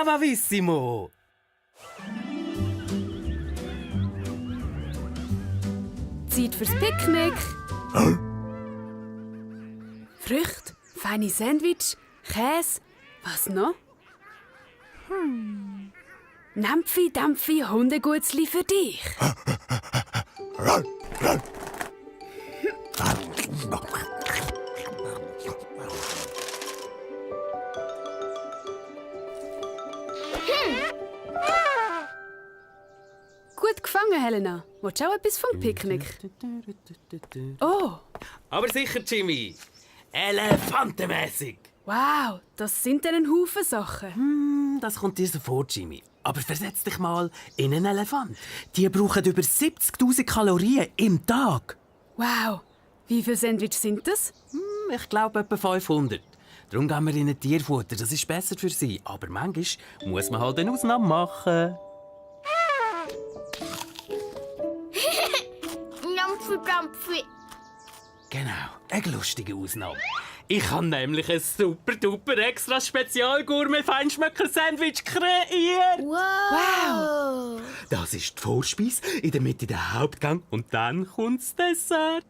Bravissimo! Zeit fürs Picknick. Früchte, feine Sandwich, Käse. Was noch? Nampfi, Dampfi, Hundegutzli für dich. Gut gefangen, Helena. Willst du auch etwas vom Picknick? Oh, Aber sicher, Jimmy. Elefantenmässig. wow, das sind dann ein Haufen Sachen. Das kommt dir so vor, Jimmy. Aber versetz dich mal in einen Elefant. Die brauchen über 70.000 Kalorien im Tag. Wow, wie viele Sandwiches sind das? Ich glaube etwa 500. Darum geben wir ihnen Tierfutter. Das ist besser für sie. Aber manchmal muss man halt eine Ausnahme machen. Dampfi, Dampfi. Genau, eine lustige Ausnahme. Ich habe nämlich ein super-duper extra Spezial-Gourmet-Feinschmecker-Sandwich kreiert. Wow. Das ist die Vorspeise, in der Mitte der Hauptgang und dann kommt das Dessert.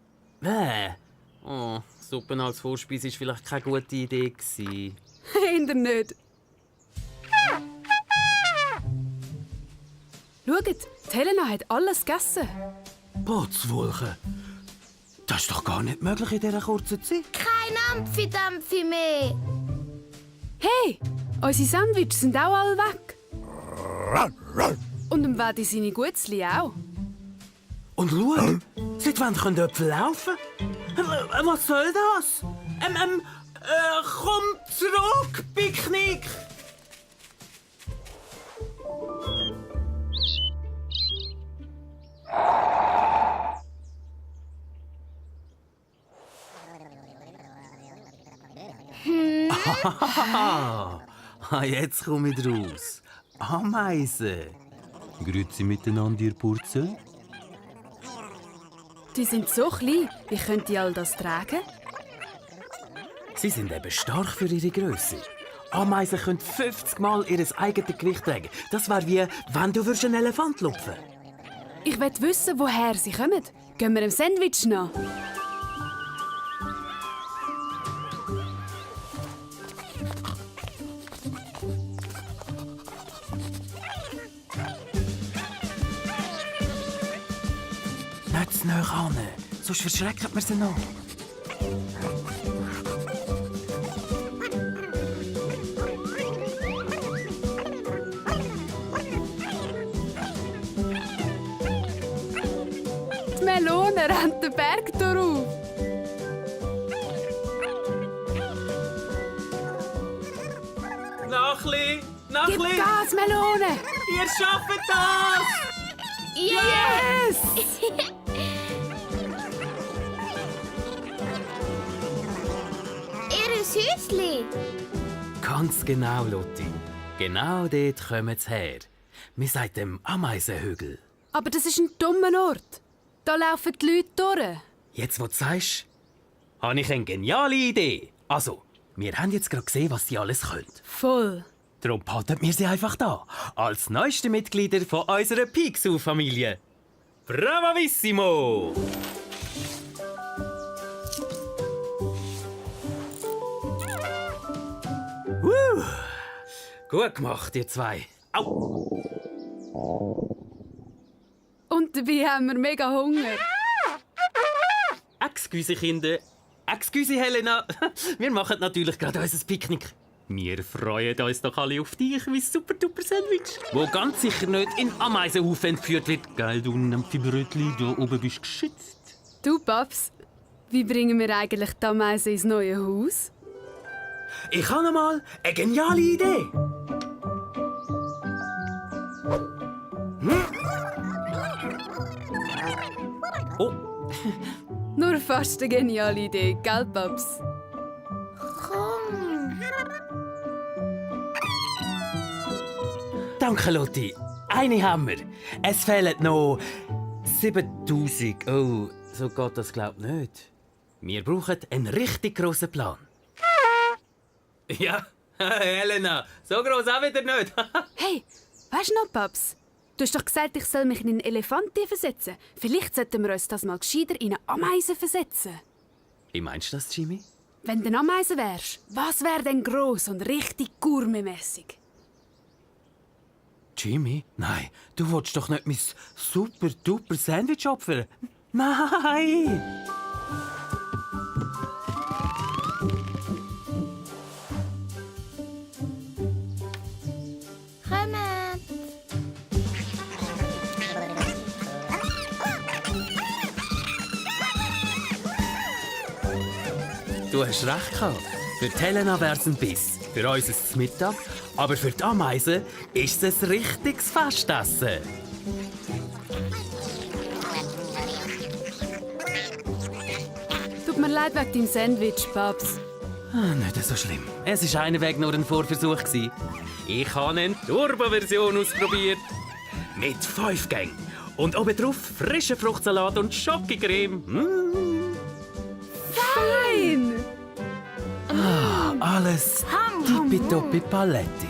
Oh, Suppe als Vorspeise war vielleicht keine gute Idee gewesen. Hinter nicht. Schaut, die Helena hat alles gegessen. Potzwolke. Das ist doch gar nicht möglich in dieser kurzen Zeit. Kein Dampfi, Dampfi mehr. Hey, unsere Sandwiches sind auch alle weg. Und dem Wedi seine Gutzli auch. Und schau, seit wann können Äpfel laufen? Was soll das? Komm zurück, Picknick! Jetzt komme ich raus. Ameisen. Grüezi miteinander, ihr Purzel. Die sind so klein, wie könnt ihr all das tragen? Sie sind eben stark für ihre Größe. Ameisen können 50 Mal ihr eigenes Gewicht tragen. Das wäre wie, wenn du einen Elefant lupfen würdest. Ich will wissen, woher sie kommen. Gehen wir ein Sandwich nach? Nicht zu nahe ran, sonst verschreckt man sie noch. Die Melone rennt den Berg darauf. Nachli! Gib Gas, Melone! Ihr schafft das! Yes! Ihr Häusli. Ganz genau, Lotti. Genau dort kommen sie her. Wir sagen dem Ameisenhügel. Aber das ist ein dummer Ort. Da laufen die Leute durch. Jetzt, wo du sagst, habe ich eine geniale Idee. Also, wir haben jetzt gerade gesehen, was sie alles können. Voll. Darum behalten wir sie einfach da. Als neueste Mitglieder von unserer Picsou-Familie. Bravissimo! Gut gemacht, ihr zwei. Au! Und dabei haben wir mega Hunger. Excuse, Kinder. Excuse, Helena. Wir machen natürlich gerade unser Picknick. Wir freuen uns doch alle auf dich, wie Super-Duper-Sandwich. Wo ganz sicher nicht in Ameisenhaufen entführt wird. Geil, du Nampfi-Brötli, da oben bist geschützt. Du, Paps, wie bringen wir eigentlich die Ameisen ins neue Haus? Ich habe mal eine geniale Idee. Oh, Nur fast eine geniale Idee, gell, Paps? Komm. danke, Lotti. Eine haben wir. Es fehlen noch 7000. Oh, so geht das glaub nicht. Wir brauchen einen richtig grossen Plan. Ja, Helena, so groß auch wieder nicht. Hey, weißt du noch, Paps? Du hast doch gesagt, ich soll mich in einen Elefanten versetzen. Vielleicht sollten wir uns das mal gescheiter in eine Ameise versetzen. Wie meinst du das, Jimmy? Wenn du eine Ameise wärst, was wäre denn gross und richtig gourmetmässig? Jimmy? Nein, du willst doch nicht mein super-duper Sandwich opfern. Nein! Kommt. Du hast recht gehabt. Für die Helena wäre es ein Biss, für uns ist es Mittag, aber für die Ameisen ist es ein richtiges Festessen. Tut mir leid wegen deinem Sandwich, Paps. Nicht so schlimm. Es war einer Weg nur ein Vorversuch. Ich habe eine Turbo-Version ausprobiert. Mit 5 Gängen. Und obendrauf frische Fruchtsalat und Schokocreme. Fein! Alles tippitoppi Paletti.